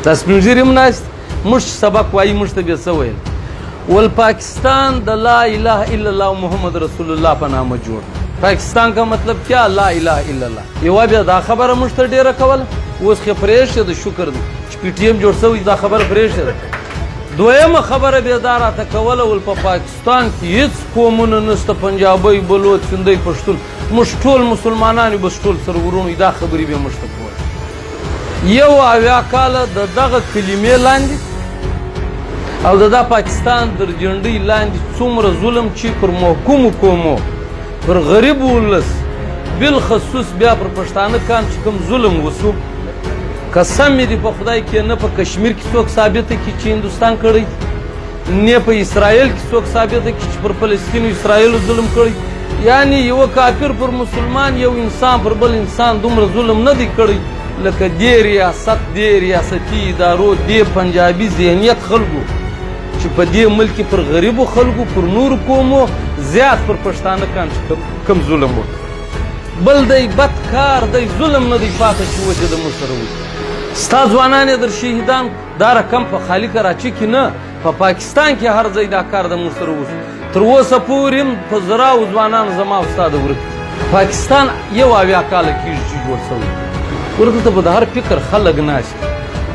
دا سپین ږیري هم ناست، موږ چې سبق وایي موږ ته بیا څه ویل؟ ول پاکستان د لا اله الا الله محمد رسول الله په نامه جوړ. پاکستان کا مطلب کیا؟ لا اله الا الله. یوه بیا دا خبره موږ ته ډېره کوله، اوس خو پرېښې ده، شکر دی چې پي ټي ایم جوړ شوی، دا خبره پرېښې ده. دویمه خبره بیا دا راته کوله، ول په پاکستان کې هیڅ قومونه نشته، پنجابی، بلوڅ، سندی، پښتون، موږ ټول مسلمانان یو، بس ټول سره وروڼه یو. دا خبرې بیا موږ ته کولې. 71 کاله د دغه کلمې لاندې او د دا پاکستان تر جنډۍ لاندې څومره ظلم چې پر محکومو قومو، پر غریب ولس، بالخصوص بیا پر پښتانه کام چې کوم ظلم وسو، قسم مې دې په خدای کې نه په کشمیر کې څوک ثابته کړي چې هندوستان کړی، نه په اسرائیل کې څوک ثابته کړي چې پر فلسطین او اسرائیل ظلم کړی. یعنی یو کافر پر مسلمان، یو انسان پر بل انسان دومره ظلم نه دی کړی لکه دې ریاست، دې ریاستي ادارو، دې پنجابي ذهنیت خلکو چې په دې ملک کې پر غریبو خلکو، پر نورو قومو، زیات پر پښتانه کام چې کوم ظلم وکړ. بل دی بد کار دی، ظلم نه دی پاته چې اوس یې د موږ سره وکړي. ستا ځوانان یې در شهیدان، دا رقم په خالي کراچي کې نه، په پاکستان کې هر ځای دا کار د موږ سره وشو. تر اوسه پورې هم په زراو ځوانان زما او ستا د ورک دي. پاکستان 71 کاله کېږي چې جوړ شوی. ګوره دلته به د هر فکر خلک ناست دي.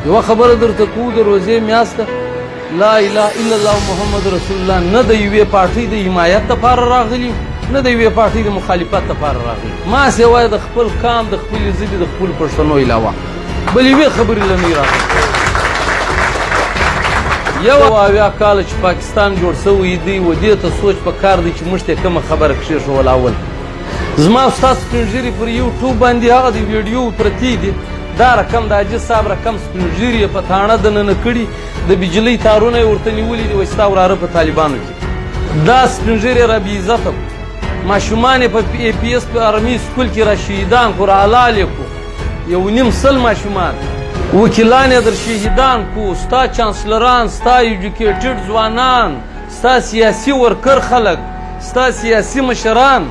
یوه خبره درته کوو، د روژې میاشت ده، لا اله الا الله محمد رسول الله، نه د یوې پارټۍ د حمایت لپاره راغلي، نه د یوې پارټۍ د مخالفت لپاره راغلي، ما سوای د خپل کام، د خپلې ژبې، د خپلو پښتنو علاوه بل یوې خبرې له نه راغلي. 71 کاله چې پاکستان جوړ شوی دی، و دې ته سوچ په کار دی چې موږ ته کومه خبره کښېښوله. اول زما او ستا سپین ږیري پر یوټیوب باندې هغه د ویډیو پرتې دي، دا رقم د حاجي صاحب رقم سپین ږیري یې په تاڼه دننه کړي، د بجلۍ تارونه یې ورته نیولي دي، وایي ستا وراره په طالبانو کې. دا سپین ږیري را بې عزته کړو، ماشومان یې په ای پي اس په ارمي سکول کې را شهیدان کړو، را حلال یې کړو، 1.5 لک ماشومان. وکیلان یې در شهیدان کړو، ستا چانسلران، ستا ایجوکیټډ ځوانان، ستا سیاسي ورکر خلک، ستا سیاسي مشران،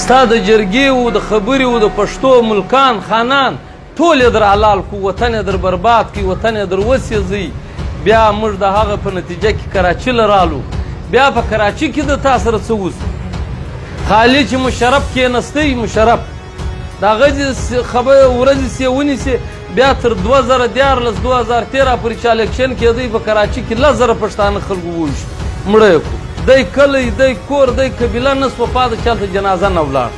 ستا د جرګې او د خبرې او د پښتو ملکان خانان ټول یې در حلال کړو، وطن یې در برباد کړي، وطن یې در وسېځي. بیا موږ د هغه په نتیجه کې کراچي له رالو، بیا په کراچي کې د تا سره څه وسو؟ خالي چې مشرف کېنستی، مشرف د هغه خبر ورځې سې ونیسي، بیا تر 2013، 2013 پورې چې الیکشن کېدی، په کراچي کې 10,000 پښتانه خلکو وویشت، مړه یې کړو. دی کلی، دی کور، دی قبیله نه سوه پاته چې هلته جنازه نه ولاړ.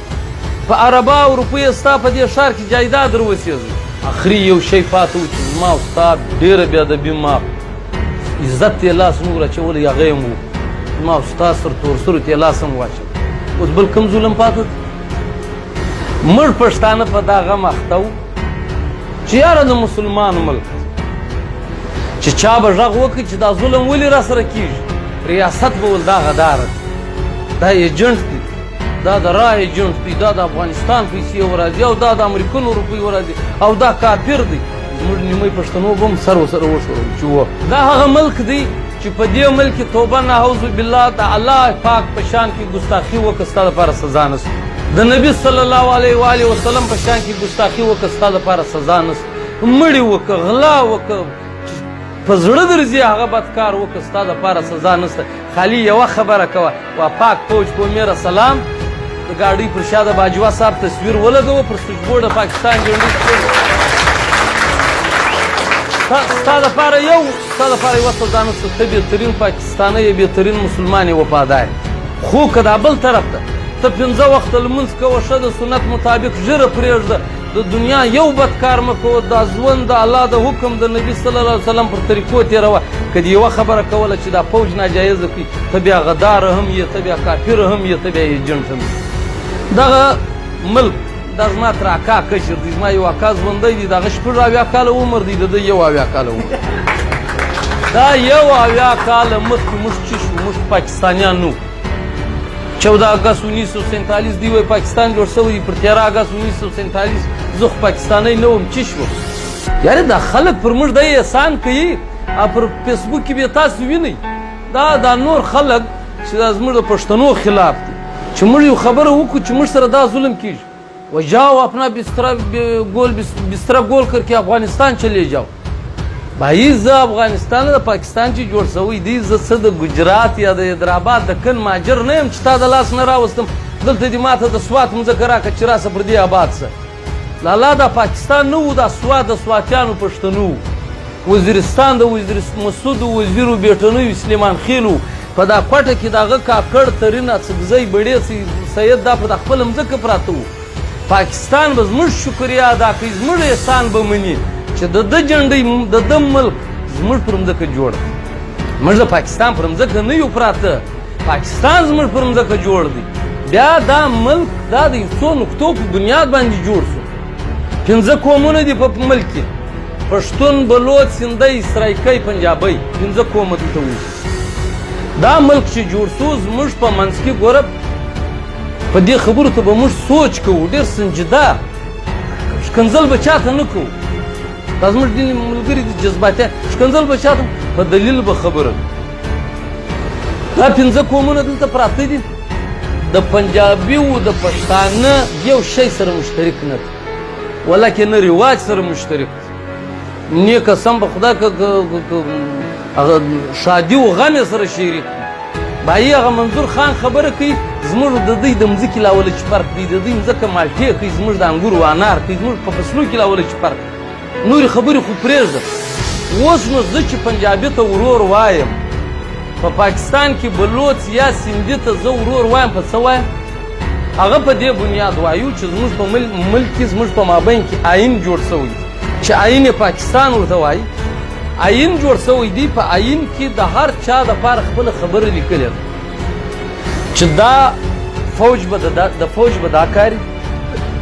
په ارباو روپۍ یې ستا په دې ښار کې جایداد در وسېځي. اخري یو شی پاته و چې زما او ستا ډېره بې ادبي، ما عزت ته یې لاس نه ور اچولی، هغه یې هم وکړو. زما او ستا سر تور سرو ته یې لاس هم واچوه. اوس بل کوم ظلم پاته دی؟ موږ پښتانه په دا غم اخته وو چې یاره د مسلمان ملک، چې چا به غږ وکړي چې دا ظلم ولې را سره کېږي، ریاست به ول دا غدار دی، دا ایجنټ دی، دا د را ایجنټ دی، دا د افغانستان پیسې ورځي او دا د امریکنو روپۍ ورځي او دا کافر دی. زموږ نیمه پښتنو به هم سر ورسره وښورول چې و دا هغه ملک دی چې په دې ملک کې توبه نعوذ بالله د الله پاک په شان کې ګستاخي وکړه ستا لپاره سزا نشته، د نبي صلی الله علیه و آله وسلم په شان کې ګستاخي وکړه ستا لپاره سزا نشته، مړي وکړه، غلا وکړه، په زړه درځي هغه بدکار وکړه ستا لپاره سزا نشته. خالي یوه خبره کوه، وا پاک فوج کو میرا سلام، د ګاډۍ پر شا د باجوه صاحب تصویر ولګوه، پر سویچ بورډ د پاکستان جنډې، ستا دپاره یو، ستا دپاره یوه سزا نشته. ته بهترین پاکستانی یې، بهترین مسلمان یې، وفادار. خو که دا بل طرف ته ته پنځه وخته لمونځ کوه، ښه د سنت مطابق ږیره پرېږده، د دنیا یو بد کار مه کوه، دا ژوند د الله د حکم د نبي صلی الله علیه وسلم پر طریقو تېروه، که دې یوه خبره کوله چې دا فوج ناجایزه کوي، ته بیا غدار هم یې، ته بیا کافر هم یې، ته بیا ایجنټ هم یې. دغه ملک دا زما تر اکا کشر دی، زما یو اکا ژوندی دی، د هغه 76 کاله عمر دی، د ده 71 کاله عمر. دا 71 کاله مخکې موږ چې شو، موږ پاکستانیان نو 14 اګست 1947 دی وای پاکستان جوړ شوی دی، پر 13 اګست 1947 زه خو پاکستانی نه وم چې شو. یعنې دا خلک پر موږ دی احسان کوي او پر فیسبوک کې بیا تاسو وینئ دا نور خلک چې دا زموږ د پښتنو خلاف دي، چې موږ یو خبره وکړو چې موږ سره دا ظلم کیږي، و جاو اپنا بستر گول، بستر گول کر کے افغانستان چلے جاؤ. بای زه افغانستان د پاکستان چې جوړ شوی دی، زه څه د ګجرات یا د حیدرآباد د کن ماجر نه یم چې تا د لاس نه راوستم. دلته دې ماته د سوات مځکه راکړه چې راسه پر دې آباد سه. لالا دا پاکستان نه و، دا سوات د سواتیانو پښتنو و، وزیرستان د وزیر مسعود وزیرو بیټنیو سلیمان خېلو. په دا کوټه کې د هغه کاکړ، ترین، اڅکزی، بړېڅی، سید دا په خپله مځکه پراته وو. پاکستان به زموږ شکریه ادا کوي، زموږ احسان به مني چې د ده جنډۍ، د ده ملک زموږ پر مځکه جوړ دی. موږ د پاکستان پر مځکه نه یو پراته، پاکستان زموږ پر مځکه جوړ دی. بیا دا ملک دا د یو څو نقطو په بنیاد باندې جوړ شو. 5 قومونه دي په ملک کې، پښتون، بلوڅ، سندی، سرایکی، پنجابی، 5 قومه دلته اوسي. دا ملک چې جوړ شو زموږ په منځ کې، ګوره په دې خبرو ته به موږ سوچ کوو، ډېر سنجیده ښکنځل به چاته نه کوو. دا زموږ ځینې ملګري دي جذباتي، ښکنځل به چاته په دلیل به خبره. دا 5 قومونه دلته پراته دي. د پنجابي و د پښتانه یو شی سره مشترک نه دی، ولکه نه رواج سره مشترک دی، نه قسم په خدا که هغه ښادي و غم یې سره شریک دی. بایي هغه منظور خان خبره کوي، زموږ د دوی د مځکې لاوله چې فرق دی، د دوی مځکه مالټې کوي، زموږ د انګورو انار کوي، زموږ په فصلو کې لاوله چې فرق دی. نورې خبرې خو پرېږده. اوس نو زه چې پنجابي ته ورور وایم، په پاکستان کې بلوڅ یا سندي ته زه ورور وایم، په څه وایم؟ هغه په دې بنیاد وایو چې زموږ په ملک کې، زموږ په مابین کې آئین جوړ شوی دی چې آئین پاکستان ورته وایي. آئین جوړ شوی دی، په آئین کې د هر چا دپاره خپله خبره لیکلې ده چې دا فوج به د فوج به دا کاري،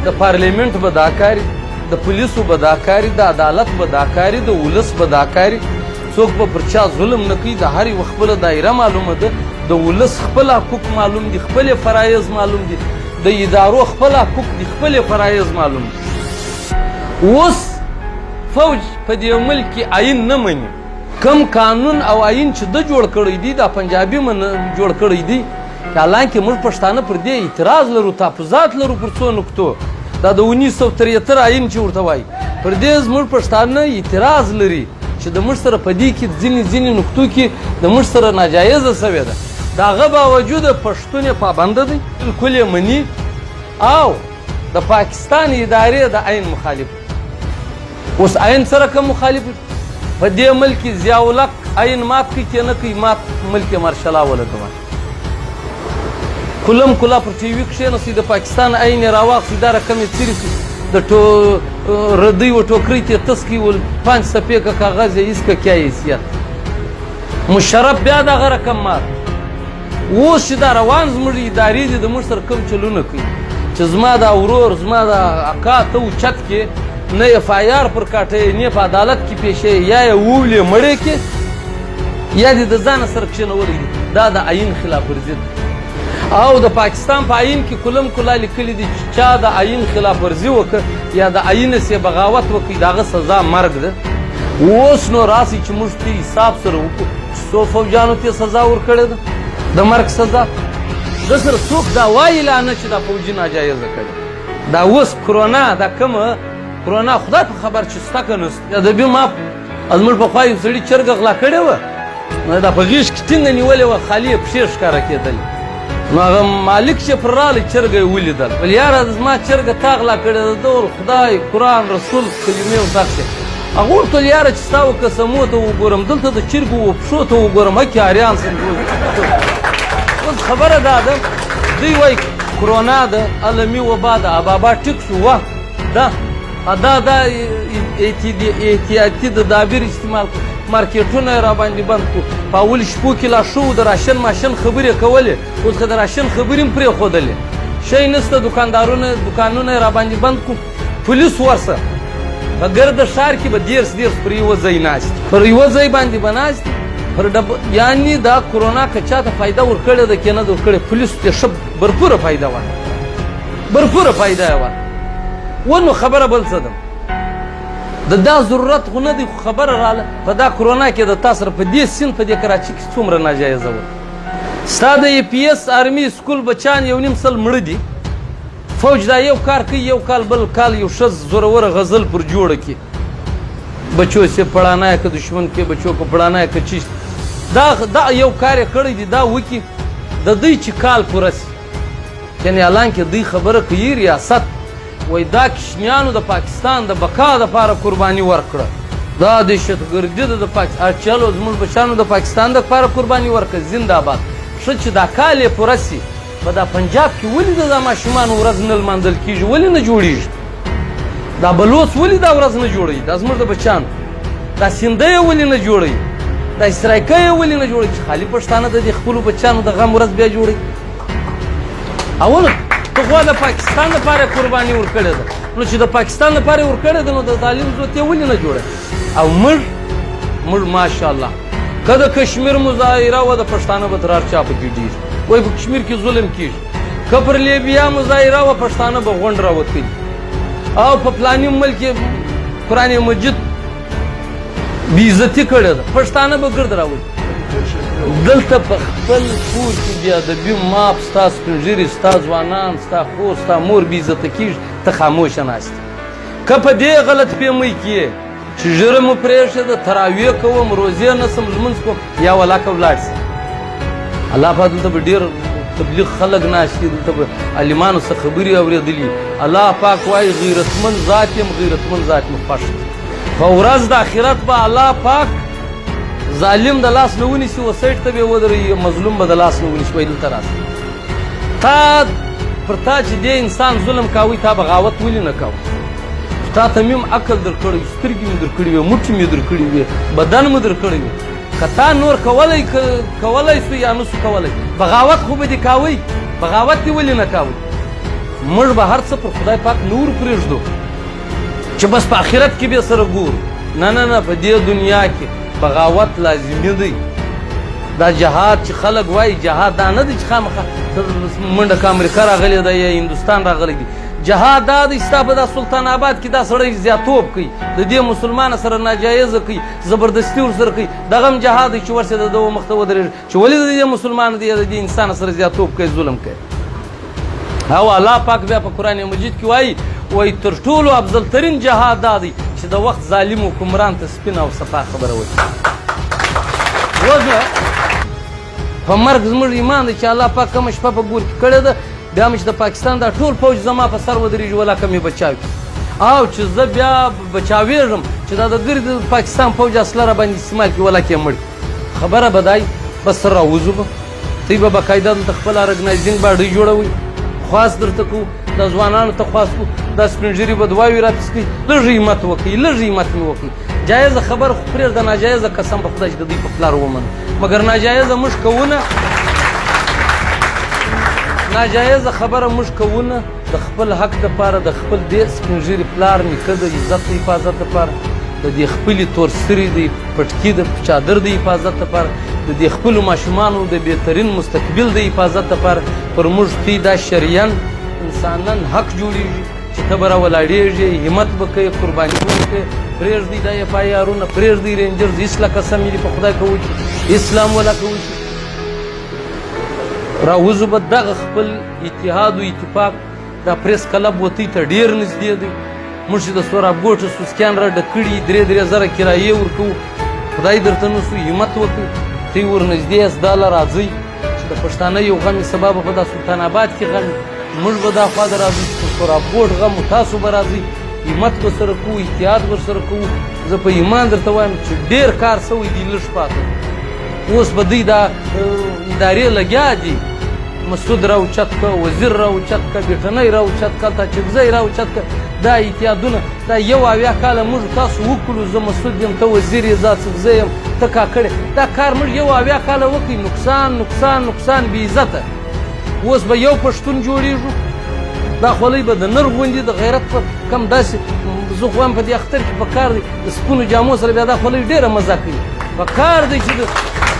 د پارلیمنت به دا کاري، د پولیسو به دا کاري، د عدالت به دا کاري، د ولس به دا کاري. څوک به پر چا ظلم نه کوي. د هر یوه خپله دایره معلومه ده، د ولس خپل حقوق معلوم دي، خپلې فرایض معلوم دي، د ادارو خپل حقوق دي، خپلې فرایض معلوم دي. اوس فوج په دې ملک کې آئین نه مني. کم قانون او آئین چې ده جوړ کړی دی، دا پنجابي من جوړ کړی دی. حالانکه موږ پښتانه پر دې اعتراض لرو، تحفظات لرو پر څو نقطو. دا د 1973 آئین چې ورته وایي، پر دې زموږ پښتانه اعتراض لري چې د موږ سره په دې کې ځینې ځینې نقطو کې د موږ سره ناجایزه سوې ده. د هغه باوجود پښتون یې پابنده دی، بالکل یې مني او د پاکستان ادارې د آئین مخالف. اوس آئین سره کوم مخالف په دې ملک کې ضیاءالحق آئین مات کوي که نه کوي، مات ملک یې مارشلا ولګوه. کلم کلا پر ټي وي کښېناست، د پاکستان آئین یې راواخیست، دا رقم یې څیرې کړ، د ردۍ و ټوکرۍ ته یې تس کړي ول، 5 صفحې که کاغذ یې اس که کیا حیثیت. مشرف بیا دغه رقم مات. اوس چې دا روان زموږ ادارې دي، د موږ سره کوم چلونه کوي چې زما دا ورور، زما دا اکا ته اوچت کې نه اف آی آر پر کاټه، نه په عدالت کې پېښې، یا یې وولې مړې کې، یا دې د ځانه سره کښېنولی دي. دا د آئین خلاف ورزي ده. او د پاکستان په آئین کې کلم کلا لیکلي دي چې چا د آئین خلاف ورزي وکړه یا د آئین سه بغاوت وکړي، د هغه سزا مرګ ده. اوس نو راسي چې موږ ته حساب سره وکړو چې څو فوجانو ته سزا ورکړې ده، د مرګ سزا. د سره څوک دا وایي لا نه چې دا فوجي ناجایزه کړې. دا اوس کرونا، دا کومه کرونا خدای په خبر چې سته که نه سته. ادبي ما زموږ پخوا یو سړي چرګه غلا کړې وه، نو دا په غېږ کې ټینګه نیولې وه، خالي یې پښې ښکاره کېدلې. نو هغه مالک چې پر راغی چرګه یې ولیدل، ویل یاره زما چرګه تا غلا کړې ده. ده ویل خدای، قرآن، رسول، کلمې ورته اخیستې. هغه ورته ویل یاره چې ستا و قسمو ته وګورم، دلته د چرګو و پښو ته وګورم، هکې اریان سم. اوس خبره دا ده، دوی وایي کرونا ده، عالمي وبا ده، ابابا ټیک شو وه ده دا دا احتیاطي تدابیر استعمال کړو، مارکیټونه یې راباندې بند کړو. په اول شپو کې لا ښه وو، د راشن ماشن خبرې کولې، اوس خو د راشن خبرې هم پرېښودلې، شی نشته، دوکاندارونه دوکانونه یې راباندې بند کړو. پولیس ورسه په ګرده ښار کې به 30 30 پر یوه ځای ناست، پر یوه ځای باندې به ناست پر ډب. یعنې دا کرونا که چاته فایده ورکړې ده که نه ده ورکړې، پولیسو ته ښه برپوره فایده ورکړه، برپوره فایده یې ورکړه. ونو خبره بل څه ده، د دا ضرورت خو نه دی، خو خبره راله په دا کرونا کې د تا سره په دې سیند په دې کراچي کې څومره ناجایزه وه. ستا د ای پي اس آرمي سکول بچان 1.5 مړه دي. فوج دا یو کار کوي، یو کال بل کال یو ښه زوروره غزل پر جوړه کړي. بچو سه پړانا که دشمن کې بچو کو پړانا که چیش. دا یو کار یې کړی دی، دا وکي د دوی چې کال پوره سي، یعنې حالانکه دوی خبره کوي ریاست وایي دا کشنیانو د پاکستان د بقا دپاره قرباني ورکړه، دا دهشتګردي ده د پاکستان، چلو زموږ بچیانو د پاکستان دپاره قرباني ورکړه، زنده آباد. ښه چې دا کال یې پوره سي، په دا پنجاب کې ولې د دا ماشومانو ورځ نه لمانځل کېږي، ولې نه جوړېږي؟ دا بلوڅ ولې دا ورځ نه جوړوي؟ دا زموږ د بچیانو دا سنده یې ولې نه جوړوي؟ دا اسرائیکه یې ولې نه جوړوي چې خالي پښتانه د دې خپلو بچیانو د غم ورځ بیا جوړوي؟ اول ته خو د پاکستان لپاره قرباني ورکړې ده، نو چې د پاکستان لپاره یې ورکړې ده نو د ظالم زوت یې ولې نه جوړوي؟ او موږ ماشاءالله که د کشمیر مظاهره وه د پښتانه به تر هر چا پکې ډېر وایي، په کشمیر کې ظلم کېږي. که پر لیبیا مظاهره وه پښتانه به غونډ راوتلي، او په فلاني ملک کې قرآن مجید بې عزتي کړې ده، پښتانه به ګرد راولي. دلته په خپل کور کې بې ادبي ماپ، ستا سپین ږیري، ستا ځوانان، ستا خور، ستا مور بې عزته کېږي، ته خاموشه ناست. که په دې غلط فهمۍ کې چې ږیره مو پرېښې ده، تراویح کوم، روزې نسم، لمونځ کوم، یا ولاکه ولاړ سه. الله پاک دلته به ډېر تبلیغ خلک ناست دي، دلته به عالمانو څخه خبرې اورېدلي. الله پاک وایي غیرتمن ذات یم، غیرتمن ذات مې خوښ دی. په ورځ د آخرت به الله پاک ظالم د لاس نه ونیسي، و سیټ ته به یې ودروي، مظلوم به د لاس نه ونیسي، وایي دلته راسه. تا پر تا چې دې انسان ظلم کاوی، تا بغاوت ولې نه کاوه؟ تا ته مې هم عقل درکړی، سترګې مې درکړې وې، موټي مې درکړي وې، بدن مې درکړی وې، که تا نور کولی سو یا نه سو کولی، بغاوت خو به دې کاوی، بغاوت دې ولې نه کاوی؟ موږ به هر څه پر خدای پاک نور پرېږدو چې بس په آخرت کې به سره ګورو. نه نه نه، په دې دنیا کې بغاوت لازمي دی. دا جهاد چې خلک وایي، جهاد دا نه دی چې خامخا منډه که امریکا راغلې ده یا هندوستان راغلی دی. جهاد دا دی ستا په دا سلطان آباد کې دا سړی زیاتوب کوي، د دې مسلمان سره ناجایزه کوي، زبردستي ورسره کوي، دغه هم جهاد دی چې ورسې د ده مخ ته ودرېږي چې ولې د دې مسلمان دی د دې انسان سره زیاتوب کوي، ظلم کوي. او الله پاک بیا په قرآن مجید کې وایي، وایي تر ټولو افضل ترین جهاد دا دی چې د وخت ظالم حکمران ته سپینه او صفا خبره وکړي. وزه په مرګ زموږ ایمان دی چې الله پاک کومه شپه په ګور کې کړې ده، بیا مې چې د پاکستان دا ټول فوج زما په سر ودرېږي، ولاکه مې بچاوي، او چې زه بیا بچاوېږم چې دا د ګرد پاکستان فوج اصله را باندې استعمال کړي، ولاکه یې مړ کړي. خبره به دای بس سره راوځو به، دوی به باقاعده دلته خپل ارګنایزینګ باډۍ جوړوي، خواست درته کوو، دا ځوانانو ته خواست کوو، دا سپین ږیري به دعاوې راپسې کوي، لږ همت وکړئ، لږ همت مې وکړئ. جایزه خبره خو پرېږده، ناجایزه قسم په خدای چې د دوی په پلار ومنه، مګر ناجایزه موږ کوو نه، ناجایزه خبره موږ کوو نه، د خپل حق دپاره، د خپل دې سپین ږیري پلار نیکه د عزت د حفاظت دپاره، د دې خپلې تور سري د پټکي د چادر د حفاظت دپاره، د دې خپلو ماشومانو د بهترین مستقبل د حفاظت دپاره پر موږ تی دا شریعا انسانان حق جوړېږي چې ته به راولاړېږې، همت به کوې، قرباني به وکړې. پرېږدئ دا اف آی آرونه، پرېږدئ رینجرز، هېڅ له قسم یې په خدای که وشي، اسلام ولا که وشي. راوځو به دغه خپل اتحاد و اتفاق. دا پریس کلب وتی ته ډېر نږدې دی. موږ چې د سوراب ګوټه سوسکیان را ډک کړي، 3-3 زره کرایې ورکوو، خدای درته نه سو، همت وکړئ، تی ورنږدې یاست، دا له راځئ چې د پښتانه یو غم سبا به په دا سلطان آباد کې غم، موږ به دا خوا د راځو چې په سوراب ګوټ غم، تاسو به راځئ، همت به سره کوو، اتحاد به سره کوو. زه په ایمان درته وایم چې ډېر کار سوی دی، لږ پاتې. اوس به دوی دا ادارې لګیا دي، مسعود راوچت که، وزیر راوچت که، بیټنی راوچت که، تاچکزی راوچت که، دا اتحادونه دا 71 کاله موږ تاسو وکړو. زه مسعود یم، ته وزیر یې، زه اڅکزی یم، ته کاکړ یې. دا کار موږ 71 کاله وکړي، نقصان نقصان نقصان، بې عزته. اوس به یو پښتون جوړېږو، دا خولۍ به د نر غوندې د غیرت پر کم داسې. زه خو وایم په دې اختر کې په کار دی د سپینو جامو سره بیا دا خولۍ ډېره مزه کوي. په کار دی چې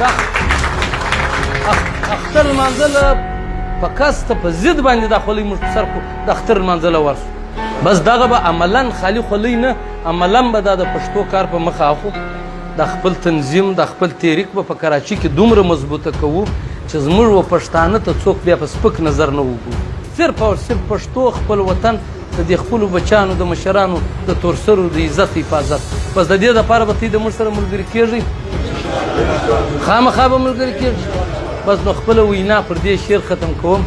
دا اختر لمانځله په کس ته په ضد باندې دا خولۍ موږ په سر کړو، د اختر لمانځله ورسو. بس دغه به عملاً خالي خولۍ نه، عملاً به دا د پښتو کار په مخه اخو. د خپل تنظیم، د خپل تحریک به په کراچي کې دومره مضبوطه کوو چې زموږ و پښتانه ته څوک بیا په سپک نظر نه وګوري. صرف او صرف پښتو، خپل وطن. د دې خپلو بچیانو، د مشرانو، د تورسرو د عزت حفاظت. بس د دې دپاره به تی د موږ سره ملګري کېږئ؟ خامخا به ملګري کېږئ. بس نو خپله وینا پر دې شعر ختم کوم.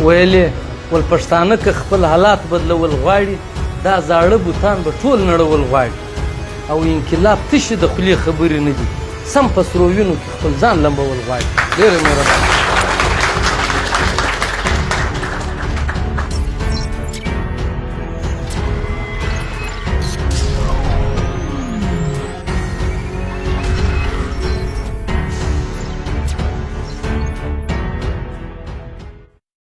ویلې ول پښتانه که خپل حالات بدلول غواړي، دا زاړه بوتان به ټول نړول غواړي، او انقلاب تشې د خولې خبرې نه دي، سم په سرو وینو کې خپل ځان لمبول غواړي. ډېره مهرباني.